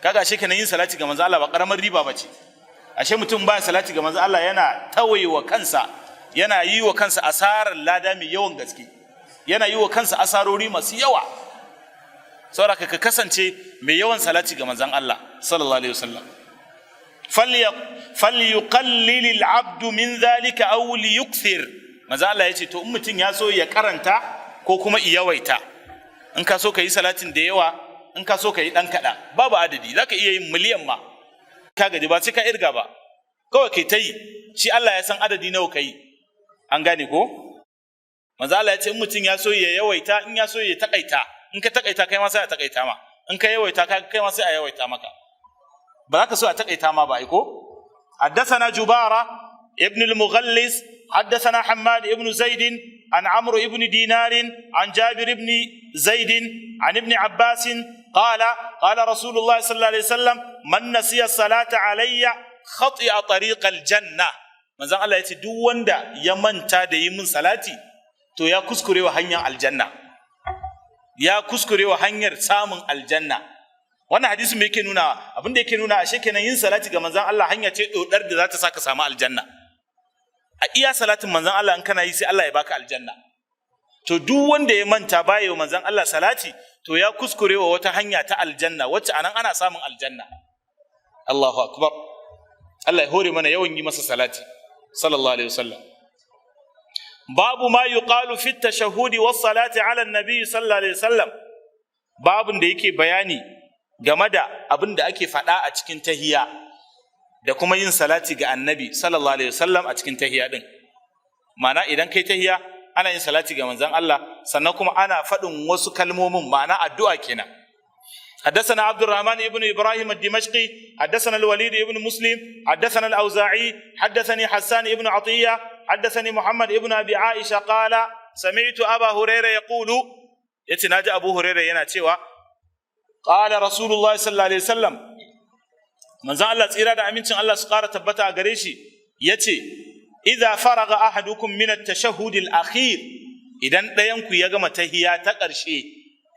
Kaga ashe kenan yin salati ga manzo Allah ba karamar riba bace. Ashe mutum ba salati ga manzo Allah yana tawaye wa kansa, yana yi wa kansa asarar lada mai yawan gaske, yana yi wa kansa asarori masu yawa. Saboda ka kasance mai yawan salati ga manzon Allah sallallahu alaihi wasallam. فليقلل العبد من ذلك أو ليكثر. Manzo Allah ya ce to in mutum ya so ya karanta ko kuma yawaita, in ka so ka yi salatin da yawa, in ka so ka yi dan kaɗan, babu adadi, zaka iya yin miliyan ma ka gaji, ba sai ka irga ba, kawai kai ta yi. Shi Allah ya san adadi nawa ka yi, an gane ko. Manzo Allah ya ce in mutum ya so ya yawaita, in ya so ya takaita, in ka takaita kai ma sai a takaita ma, in ka yawaita kai ma sai a yawaita maka. Ba za ka so a takaita ma ba ai ko? حدثنا جبارة ابن المغلس حدثنا حماد ابن زيد عن عمرو ابن دينار عن جابر بن زيد عن ابن عباس قال قال رسول الله صلى الله عليه وسلم من نسي الصلاة علي خطئ طريق الجنة. Manzon Allah ya ce duk wanda ya manta da yi min salati, to ya kuskurewa hanyar aljanna, ya kuskurewa hanyar samun aljanna. Wannan hadisin me yake nuna? Abin da yake nuna, ashe kenan yin salati ga manzon Allah hanya ce dodar da za ta saka samu aljanna. A iya salatin manzon Allah in kana yi, sai Allah ya baka aljanna. To duk wanda ya manta baya wa manzon Allah salati, to ya kuskurewa wata hanya ta aljanna wacce anan ana samun aljanna. Allahu akbar! Allah ya hore mana yawan yi masa salati, sallallahu alaihi wasallam. Babu ma yuqalu fi tashahhudi was salati ala annabi sallallahu alaihi wasallam. Babun da yake bayani game da abin da ake faɗa a cikin tahiya da kuma yin salati ga Annabi sallallahu alaihi wasallam a cikin tahiya din. Ma'ana, idan kai tahiya, ana yin salati ga manzon Allah, sannan kuma ana faɗin wasu kalmomin, ma'ana addu'a kenan. حدثنا عبد الرحمن بن ابراهيم الدمشقي حدثنا الوليد بن مسلم حدثنا الاوزاعي حدثني حسان بن عطيه حدثني محمد بن ابي عائشه قال سمعت ابا هريره يقول، yace naji Abu Hurairah yana cewa، قال رسول الله صلى الله عليه وسلم، manzon Allah tsira da amincin Allah su ƙara tabbata a gare shi yace، إذا فرغ أحدكم من التشهد الأخير، idan ɗayan ku ya gama tahiya ta ƙarshe,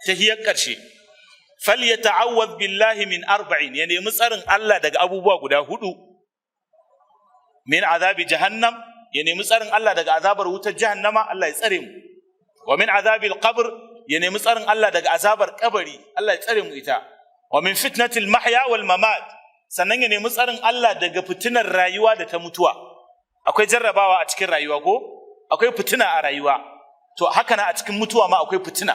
tahiyar ƙarshe، فليتعوذ بالله من أربع، ya nemi tsarin Allah daga abubuwa guda hudu، من عذاب جهنم، ya nemi tsarin Allah daga azabar wutar jahannama, Allah ya tsare mu، ومن عذاب القبر، ya nemi tsarin Allah daga azabar kabari, Allah ya tsare mu ita، ومن فتنة المحيا والممات، sannan ya nemi tsarin Allah daga fitinar rayuwa da ta mutuwa. Akwai jarrabawa a cikin rayuwa ko? Akwai fitina a rayuwa. To haka na a cikin mutuwa ma akwai fitina,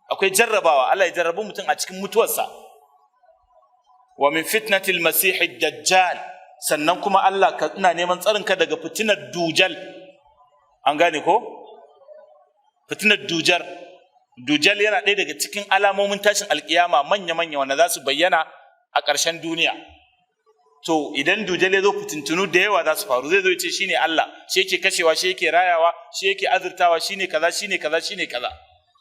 akwai jarrabawa. Allah ya jarrabi mutum a cikin mutuwarsa. ومن فتنة المسيح الدجال، sannan kuma Allah ka ina neman tsarin ka daga fitinar dujal. An gane ko? Fitinar dujar. Dujal yana ɗaya daga cikin alamomin tashin alkiyama manya-manya wanda za su bayyana a ƙarshen duniya. To idan dujal ya zo, fitintunu da yawa za su faru. Zai zo ya ce shine Allah, shi yake kashewa, shi yake rayawa, shi yake azurtawa, shine kaza, shine kaza, shine kaza.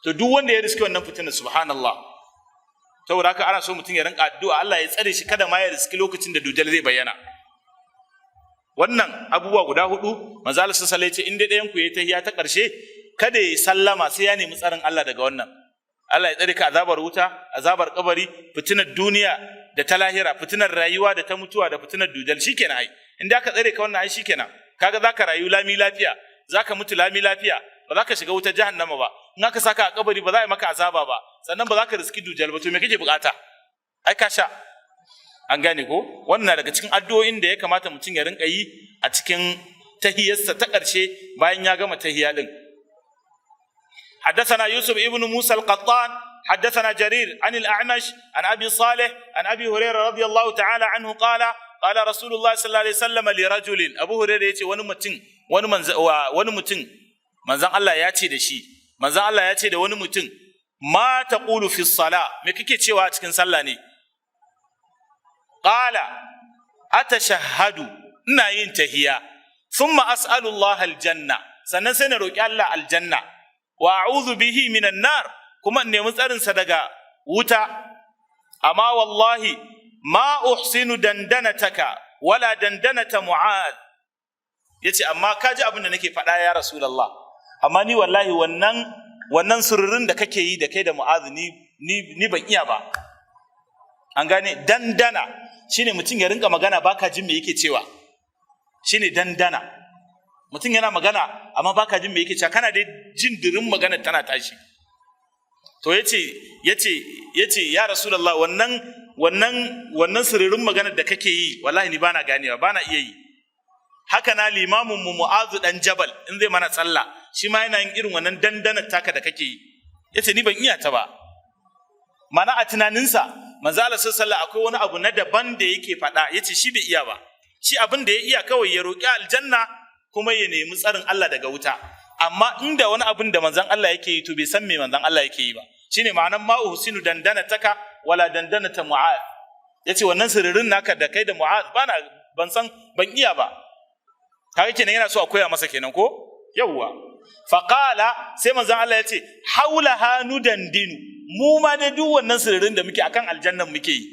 To duk wanda ya riski wannan fitinar, subhanallah! Saboda haka ana so mutum ya rinka addu'a Allah ya tsare shi, kada ma ya riski lokacin da dujal zai bayyana. Wannan abubuwa guda hudu, manzo Allah sallallahu alaihi wasallam ya ce in dai ɗayan ku yayi tahiya ta ƙarshe, kada ya sallama sai ya nemi tsarin Allah daga wannan. Allah ya tsare ka azabar wuta, azabar kabari, fitinar duniya da ta lahira, fitinar rayuwa da ta mutuwa, da fitinar dujal. Shikenan ai. In da ka tsare ka wannan, ai shikenan. Kaga zaka rayu lami lafiya, zaka mutu lami lafiya, ba za ka shiga wutar jahannama ba. In aka saka a kabari, ba za a yi maka azaba ba, sannan ba za ka riski dujal ba. To me kake bukata? Ai ka sha. An gane ko? Wannan na daga cikin addu'o'in da ya kamata mutum ya rinka yi a cikin tahiyarsa ta ƙarshe bayan ya gama tahiya din. حدثنا يوسف ابن موسى القطان حدثنا جرير عن الأعمش عن أبي صالح عن أبي هريرة رضي الله تعالى عنه قال قال رسول الله صلى الله عليه وسلم لرجل، أبو هريرة yace wani mutum manzon Allah ya ce da shi, manzon Allah ya ce da wani mutum، ما تقول في الصلاة؟ Me kake cewa a cikin sallah ne? قال أتشهد، ina yin tahiya، ثم أسأل الله الجنة، sannan sai na roki Allah aljanna، وأعوذ به من النار، kuma in nemi tsarin sa daga wuta. أما والله ما أحسن دندنتك ولا دندنة معاذ. Yace amma ka ji abin da nake faɗa ya Rasulullah, amma ni wallahi wannan sururin da kake yi da kai da Mu'adh, ni ban iya ba. An gane? Dandana shine mutum ya rinka magana baka jin me yake cewa, shine dandana. Mutum yana magana amma baka jin me yake cewa, kana dai jin dirin magana tana tashi. To yace ya Rasulullah, wannan siririn maganar da kake yi, wallahi ni bana ganewa, bana iya yi. Haka na limamin mu Mu'azu dan Jabal, in zai mana sallah, shi ma yana yin irin wannan dandanar taka da kake yi. Yace ni ban iya ta ba. Mana a tunaninsa manzo Allah sallallahu akwai wani abu na daban da yake faɗa. Yace shi bai iya ba. Shi abin da ya iya kawai ya roƙi aljanna kuma ya nemi tsarin Allah daga wuta. Amma inda wani abin da manzon Allah yake yi, to bai san me manzon Allah yake yi ba. Shine ma'anan ما أحسن دندنتك ولا دندنة معاذ. Yace wannan sirrin naka da kai da Mu'az bana, ban san, ban iya ba. Kaga kenan yana so a koya masa kenan ko? Yawwa. Faqala, sai manzon Allah yace: "Haulaha nudandinu." Mu ma dai duk wannan sirrin da muke, akan aljannan muke yi.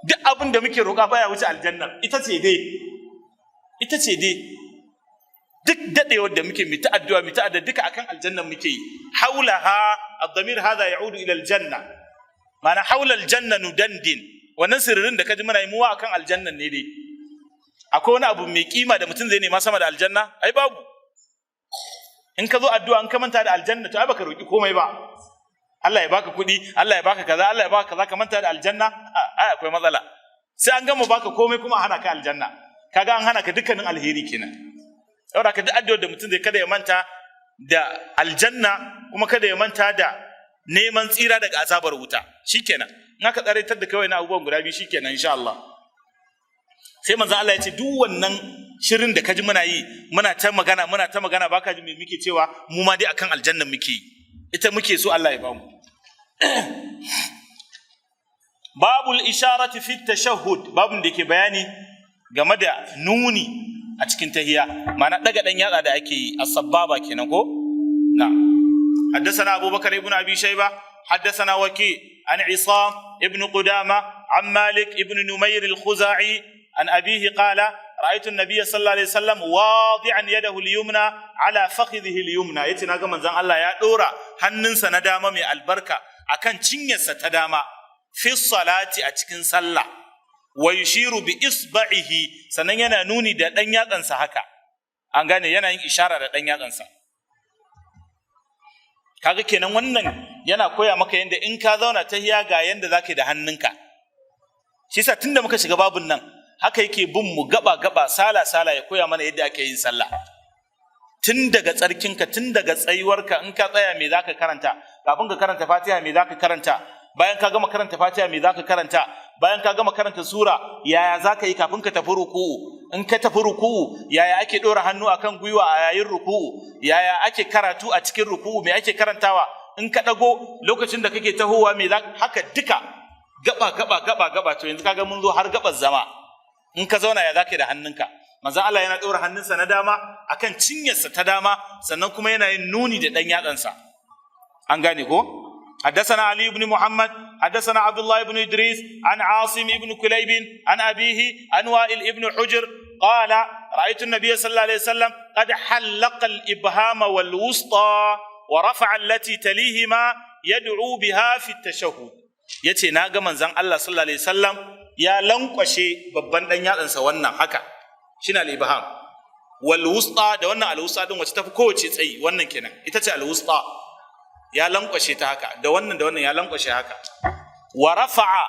Duk abin da muke roƙa baya wuce aljannan. Ita ce dai, ita ce dai. Duk dadewar da muke mu ta addu'a, mu ta addu'a, duka akan aljannan muke yi. Haulaha, ad-damir hadha ya'udu ila aljanna, ma'ana haula aljanna nudandin. Wannan sirrin da kaji muna yi, muwa akan aljannan ne dai. Akwai wani abu mai kima da mutum zai nema sama da aljanna? Ai babu. In ka zo addu'a, in ka manta da aljanna, to ai baka roki komai ba. Allah ya baka kuɗi, Allah ya baka kaza, Allah ya baka kaza, ka manta da aljanna, ai akwai matsala. Sai an gama baka komai kuma a hana ka aljanna. Kaga an hana ka dukkanin alheri kenan. Saboda ka, duk addu'ar da mutum zai, kada ya manta da aljanna, kuma kada ya manta da neman tsira daga azabar wuta. Shikenan, in aka tsaraitar da kawai na abubuwan guda biyu, shikenan insha Allah. Sai manzo Allah ya ce: "Duk wannan shirin da kaji muna yi, muna ta magana, muna ta magana, baka ji me muke cewa? Mu ma dai akan aljanna muke yi, ita muke so Allah ya bamu." Babul isharati fi tashahhud, babun da ke bayani game da nuni a cikin tahiya, ma'ana daga dan yatsa da ake yi, as-sabbaba kenan ko? Na حدثنا أبو بكر بن أبي شيبة، حدثنا وكيع، عن عصام ابن قدامة، عن مالك ابن نمير الخزاعي، عن أبيه قال: رأيت النبي صلى الله عليه وسلم واضعا يده اليمنى على فخذه اليمنى. Yace naga manzon Allah ya dora hannunsa na dama mai albarka akan cinyarsa ta dama, fi salati, a cikin sallah, wa yushiru bi isba'ihi, sannan yana nuni da dan yatsansa haka. An gane, yana yin ishara da dan yatsansa. Kaga kenan wannan yana koya maka yanda in ka zauna tahiya, ga yanda zaka yi da hannunka. Shi yasa tunda muka shiga babun nan, haka yake bin mu gaba gaba, sala sala, ya koya mana yadda ake yin sallah, tun daga tsarkinka, tun daga tsayuwarka. In ka tsaya, me zaka karanta? Kafin ka karanta Fatiha, me zaka karanta? Bayan ka gama karanta Fatiha, me zaka karanta? Bayan ka gama karanta sura, yaya zaka yi kafin ka tafi ruku'u? In ka tafi ruku'u, yaya ake dora hannu akan gwiwa a yayin ruku'u? Yaya ake karatu a cikin ruku'u? Me ake karantawa? In ka dago, lokacin da kake tahowa, me za haka? Duka gaba gaba gaba gaba. To yanzu kaga mun zo har gabar zama. In ka zauna, ya zaka yi da hannunka? Manzon Allah yana ɗora hannunsa na dama akan cinyarsa ta dama, sannan kuma yana yin nuni da ɗan yatsansa. An gane ko? حدثنا علي بن محمد، حدثنا عبد الله بن ادريس، عن عاصم بن كليب، عن ابيه، عن وائل بن حجر قال: رايت النبي صلى الله عليه وسلم قد حلق الابهام والوسطى ورفع التي تليهما يدعو بها في التشهد. Yace na ga manzon Allah sallallahu alaihi wasallam ya lankwashe babban dan yatsansa wannan haka, shine al-ibham, wal wusta, da wannan al wusta din wacce tafi kowace tsayi, wannan kenan, ita ce al wusta. Ya lankwashe ta haka, da wannan da wannan ya lankwashe haka. Wa rafa'a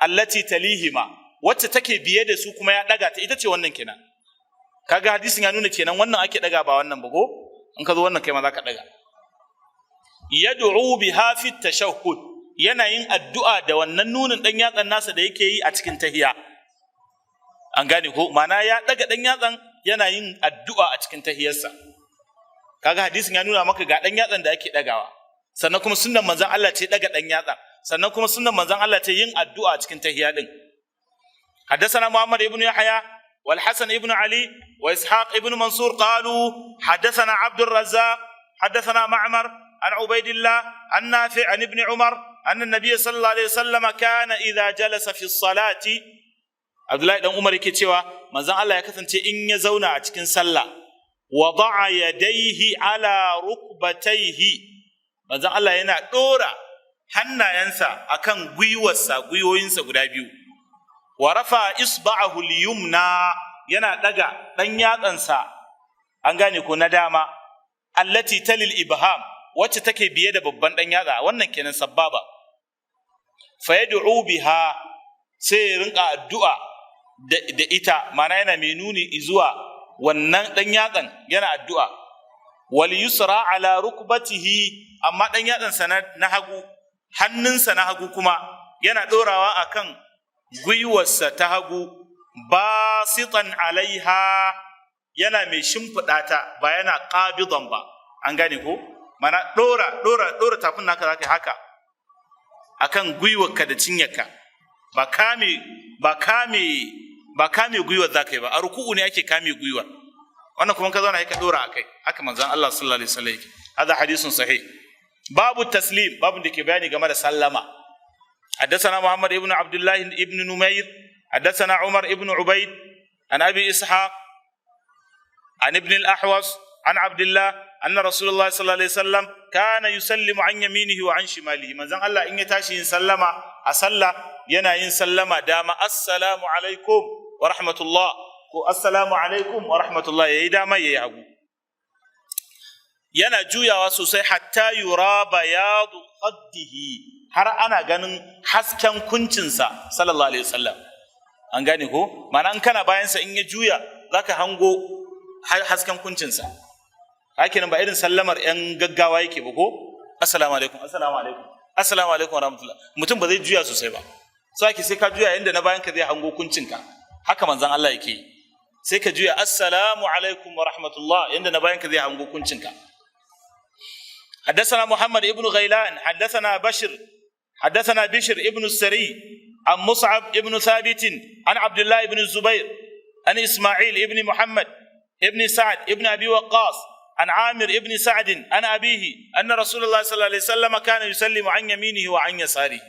allati talihima, wacce take biye da su kuma ya daga ta, ita ce wannan kenan. Kaga hadisin ya nuna kenan wannan ake daga, ba wannan ba ko? In ka zo wannan, kai ma za ka daga. Yad'u biha fi tashahhud, yana yin addu'a da wannan nunin dan yatsan nasa da yake yi a cikin tahiya. An gane ko? Ma'ana ya daga dan yatsan, yana yin addu'a a cikin tahiyarsa. Kaga hadisin ya nuna maka ga dan yatsan da ake dagawa, sannan kuma sunnan manzon Allah ce daga dan yatsa, sannan kuma sunnan manzon Allah ce yin addu'a a cikin tahiya din. حدثنا محمد بن يحيى والحسن بن علي وإسحاق بن منصور قالوا: حدثنا عبد الرزاق، حدثنا معمر، عن عبيد الله، عن نافع، عن ابن عمر، أن النبي صلى الله عليه وسلم كان إذا جلس في الصلاة. عبد الله بن عمر yake cewa manzon Allah ya kasance in ya zauna a cikin sallah, wada'a yadaihi ala rukbataihi, manzon Allah yana dora hannayensa akan gwiwarsa, gwiwoyinsa guda biyu, wa rafa isba'ahu al-yumna, yana daga dan yatsansa, an gane ko, na dama, allati talil ibham, wacce take biye da babban dan yatsa, wannan kenan, sabbaba, fa yad'u biha, sai ya rinka addu'a da ita, ma'ana yana mai nuni zuwa wannan dan yatsan yana addu'a. Wal yusra ala rukbatihi, amma dan yatsansa na hagu, hannunsa na hagu kuma yana dorawa akan gwiwarsa ta hagu, basitan alaiha, yana mai shimfiɗa ta, ba yana qabidan ba. An gane ko? Mana dora dora dora tafin naka zaka haka akan gwiwarka da cinyarka. Ba kame gwiwar zaka yi ba. A ruku'u ne ake kame gwiwar. Wannan kuma ka zauna ka dora akai, haka manzon Allah sallallahu alaihi wasallam yake. هذا حديث صحيح. باب التسليم, babun da ke bayani game da sallama. حدثنا محمد ابن عبد الله ابن نمير, حدثنا عمر ابن عبيد, عن ابي اسحاق, عن ابن الاحوص, عن عبد الله ان رسول الله صلى الله عليه وسلم كان يسلم عن يمينه وعن شماله. Manzon Allah in ya tashi yin sallama a sallah, yana yin sallama dama, "Assalamu alaikum wa rahmatullah" ko "Assalamu alaikum wa rahmatullah", yayi dama, yayi hagu, yana juyawa sosai, حتى يرى بياض خده, har ana ganin hasken kuncinsa sallallahu alaihi wasallam. An gane ko? Ma'ana in kana bayansa, in ya juya zaka hango hasken kuncinsa. Hakinan ba irin sallamar yan gaggawa yake ba ko, "Assalamu alaikum, assalamu alaikum, assalamu alaikum wa rahmatullah". Mutum ba zai juya sosai ba. Saki sai ka juya yanda na bayan ka zai hango kuncinka. Haka manzon Allah yake yi. Sai ka juya, "Assalamu alaikum wa rahmatullah", yanda na bayan ka zai hango kuncinka. حدثنا محمد ابن غيلان, حدثنا بشر, حدثنا بشر ابن السري, عن مصعب ابن ثابت, عن عبد الله بن الزبير, عن اسماعيل ابن محمد ابن سعد ابن ابي وقاص, عن عامر ابن سعد, عن ابيه, ان رسول الله صلى الله عليه وسلم كان يسلم عن يمينه وعن يساره.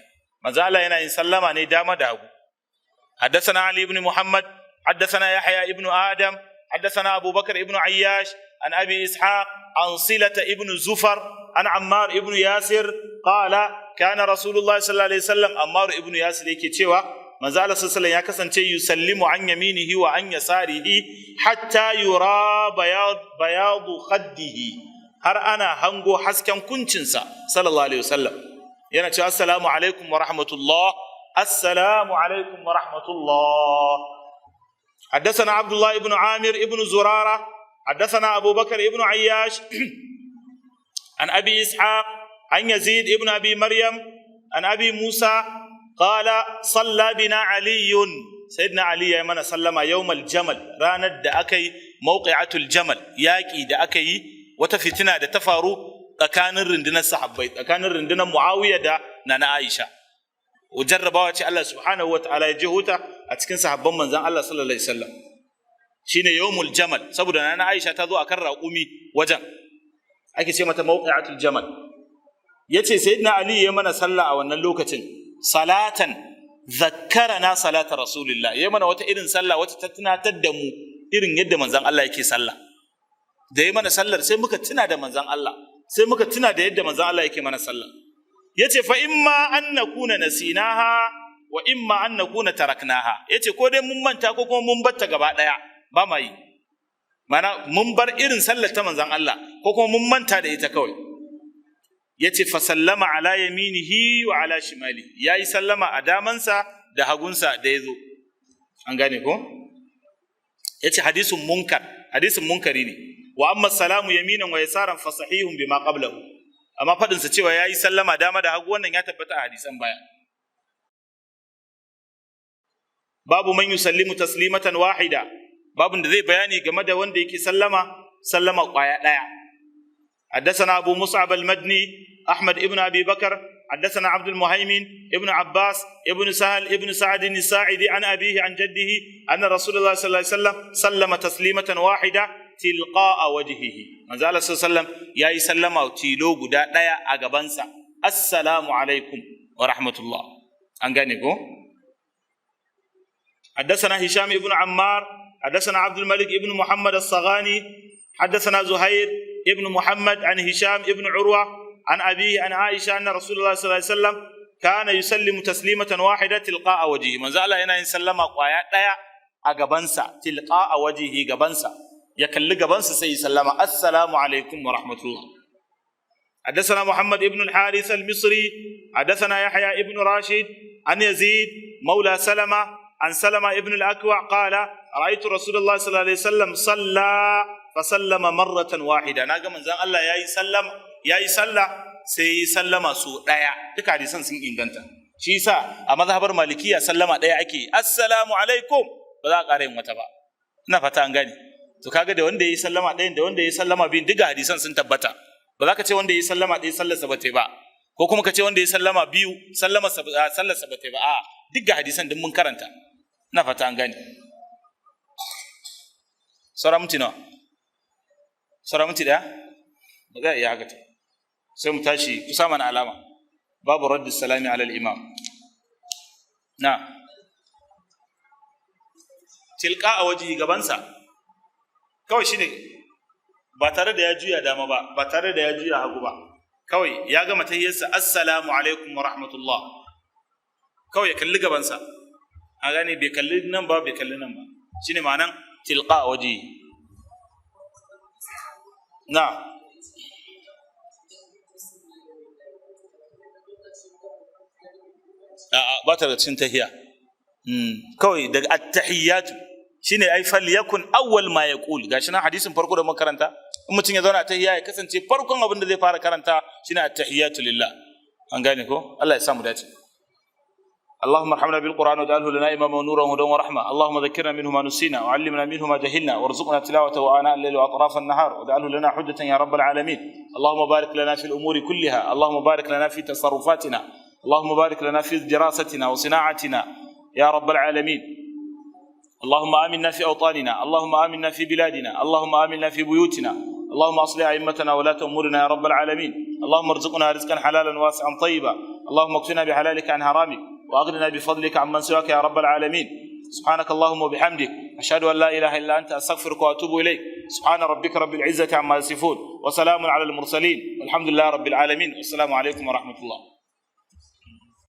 ما زال yana yin sallama ne dama da hagu. حدثنا علي بن محمد, حدثنا يحيى ابن ادم, حدثنا ابو بكر ابن عياش, عن ابي اسحاق, عن صله ابن زفر, عن عمار ابن ياسر قال كان رسول الله صلى الله عليه وسلم, عمار ابن ياسر yake cewa manzo Allah sallallahu alaihi ya kasance يسلم عن يمينه وعن يساره حتى يرى بياض خده, har ana hango hasken kuncinsa sallallahu alaihi wasallam. Yana cewa, "Assalamu alaikum wa rahmatullah, assalamu alaikum wa rahmatullah." حدثنا عبد الله بن عامر بن زرارة, حدثنا أبو بكر بن عياش, عن أبي إسحاق, عن يزيد بن أبي مريم, عن أبي موسى قال صلى بنا علي, سيدنا علي ya mana sallama, يوم الجمل, ranar da aka yi موقعة الجمل, yaƙi da aka yi, wata fitina da ta faru tsakanin rundunar sahabbai, tsakanin rundunar Muawiya da Nana Aisha. Jarrabawa ce Allah subhanahu wa ta'ala ya jihuta a cikin sahabban manzon Allah sallallahu alaihi wasallam, shine يوم الجمل, saboda Nana Aisha ta zo akan raƙumi wajen, ake ce mata موقعة الجمل. Yace sayyidina Ali ya mana sallah a wannan lokacin, صلاة ذكرنا صلاة رسول الله, ya mana wata irin sallah wata ta tunatar da mu irin yadda manzon Allah yake sallah. Da ya mana sallar, sai muka tuna da manzon Allah, sai muka tuna da yadda manzon Allah yake mana sallah. Yace فإما أن نكون نسيناها وإما أن نكون تركناها. Yace ko dai mun manta ko kuma mun batta gaba daya ba ma yi, mana mun bar irin sallar ta manzon Allah ko kuma mun manta da ita kawai. Yace فسلم على يمينه وعلى شماله, yayi sallama a damansa da hagunsa da yazo. An gane ko? Yace حديث منكر, hadisin munkari ne. وأما السلام يمينا ويسارا فصحيح بما قبله. Amma fadin sa cewa yayi sallama dama da hagu, wannan ya tabbata a hadisan baya. باب من يسلم تسليمة واحدة, babun da zai bayani game da wanda yake sallama sallama kwaya daya. حدثنا أبو مصعب المدني أحمد ابن أبي بكر, حدثنا عبد المهيمن ابن عباس ابن سهل ابن سعد الساعدي, عن أبيه عن جده, أن رسول الله صلى الله عليه وسلم سلم تسليمة واحدة تلقاء وجهه. Manzo Allah صلى الله عليه وسلم yayi sallama tilo guda daya a gabansa, "Assalamu alaikum wa rahmatullah". An gane ko? حدثنا هشام بن عمار, حدثنا عبد الملك بن محمد الصغاني, حدثنا زهير ابن محمد, عن هشام ابن عروة, عن أبيه, عن عائشة, أن رسول الله صلى الله عليه وسلم كان يسلم تسليمة واحدة تلقاء وجهه. Manzo Allah yana yin sallama kwaya daya a gabansa, تلقاء وجهه, gabansa, ya kalli gabansa sai ya sallama, "Assalamu alaikum wa rahmatullah". حدثنا محمد بن الحارث المصري, حدثنا يحيى بن راشد, عن يزيد مولى سلمة, عن سلمة ابن الأكوع قال رأيت رسول الله صلى الله عليه وسلم صلى فسلم مرة واحدة. Naga manzon Allah yayi sallam, yayi sallah, sai sallama su daya. Duka hadisan sun inganta. Shi yasa a mazhabar Malikiya sallama daya ake, "Assalamu alaikum", ba za a ƙara yin wata ba. Ina fata an gane. To kaga da wanda yayi sallama ɗayan da wanda yayi sallama biyun, duka hadisan sun tabbata. Ba za ka ce wanda yayi sallama ɗaya sallarsa ba ta ba, ko kuma ka ce wanda yayi sallama biyu sallarsa ba ta ba. A'a. Duk ga hadisan din mun karanta. Ina fata an gane. Saura minti nawa? Saura minti 1? Ba za a iya haka ta. Sai mu tashi kusa mana alama. Babu raddi salami alal imam. Na tilka a waje gabansa kawai shine, ba tare da ya juya dama ba, ba tare da ya juya hagu ba. Kawai ya gama tahiyyarsa, "Assalamu alaikum wa rahmatullah," kawai ya kalli gabansa. A gane, bai kalli nan ba, bai kalli nan ba. Shine ma'anan tilqa a waje. Na a'a, ba ta da cikin tahiyya. Kawai daga attahiyatu shine ai falyakun awwal ma yaqul. Gashi nan hadisin farko da muka karanta, in mutum ya zauna tahiyya, ya kasance farkon abin da zai fara karanta shine attahiyatu lillah. An gane ko? Allah ya samu dace. اللهم ارحمنا بالقران واجعله لنا اماما ونورا وهدى ورحمه. اللهم ذكرنا منه ما نسينا، وعلمنا منه ما جهلنا، وارزقنا تلاوته اناء الليل واطراف النهار، واجعله لنا حجه يا رب العالمين. اللهم بارك لنا في الامور كلها. اللهم بارك لنا في تصرفاتنا. اللهم بارك لنا في دراستنا وصناعتنا يا رب العالمين. اللهم امنا في اوطاننا. اللهم امنا في بلادنا. اللهم امنا في بيوتنا. اللهم اصلح ائمتنا ولاة امورنا يا رب العالمين. اللهم ارزقنا رزقا حلالا واسعا طيبا. اللهم اكفنا بحلالك عن حرامك، واغننا بفضلك عمن سواك يا رب العالمين. سبحانك اللهم وبحمدك، اشهد ان لا اله الا انت، استغفرك واتوب اليك. سبحان ربك رب العزه عما يصفون، وسلام على المرسلين، والحمد لله رب العالمين. والسلام عليكم ورحمه الله.